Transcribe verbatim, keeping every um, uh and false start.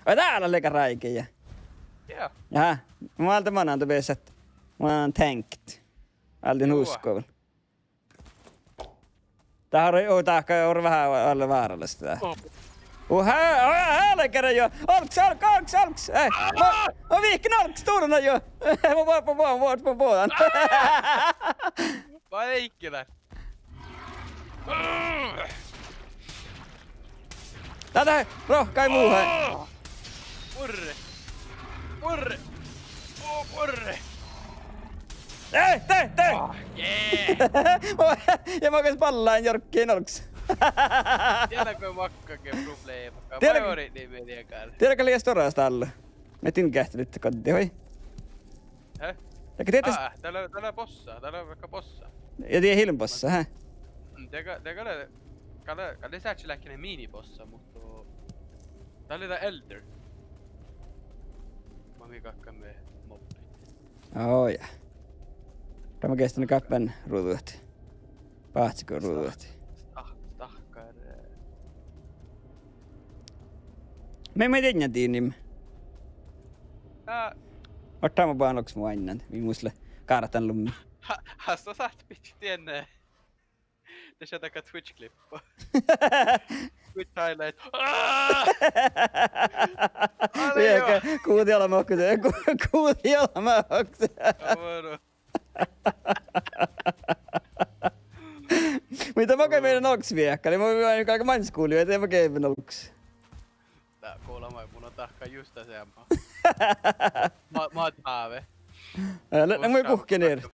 Vai dál lea ráigeja? Ja. Aha, mun álden manan doppe ahte mun lean tankit. Álden huskovon. Dát ii, oh, dát gal orru veahá váralaš dát. Oh. Oh, há, oh, há lea gera juo. Olggos, olggos, olggos, olggos. Eh, mun, mun vihken olggos turna juo. Mun boađen, mun boađen, mun boađen. Vai ikkilär. Dát, dát, rohkkai mu he. Burre. Burre. Oh, burre. Eh, de, de! Oh, jee! Ja mun gal ballájin jorggiin olggos. Diet go makkage probleema. Diet, majorit ni mii diekar. Diet gal lea stuorra stálle. Mii in geahččalit goddit, vai? Hä? Ja ge dieđát. Aa, dál lea, dál lea bossa, dál lea vaikko bossa. Ja die hillen bossa, hä? Mm, dee gal, dee gal lea, gal lea, gal lea sáhtášit leahkit minibossa, muhto dál lea dat Elder. Maid mii galggaime mobbit. Oh, ja. Dá mun geastan gáppen ruđat. Báhcciga ruđat. Stah-, stahkar, eh. Mii, mii dieđát dieinna. Aa. Ortama báhcán olggos mu áinnas, mii mus lea gártan lummi. Ha, has dat sáhtát bidjat dieinna? Dee šaddá Twitch-klippa. Twitch highlight. Aa! Ale jo. Viehka, guđiala mahku, gu-, guđiala mahku. Aa, bueno. Muhto makkár mii leat olggos viehkat, lea mu, mu, galgá maŋŋá skuvlii, de makkár mii leat olggos. Dá, gula maid, mun lean dahkat just dat seamma. Ma, ma dáve. Eh, le-, le-, mun guhkkin ir.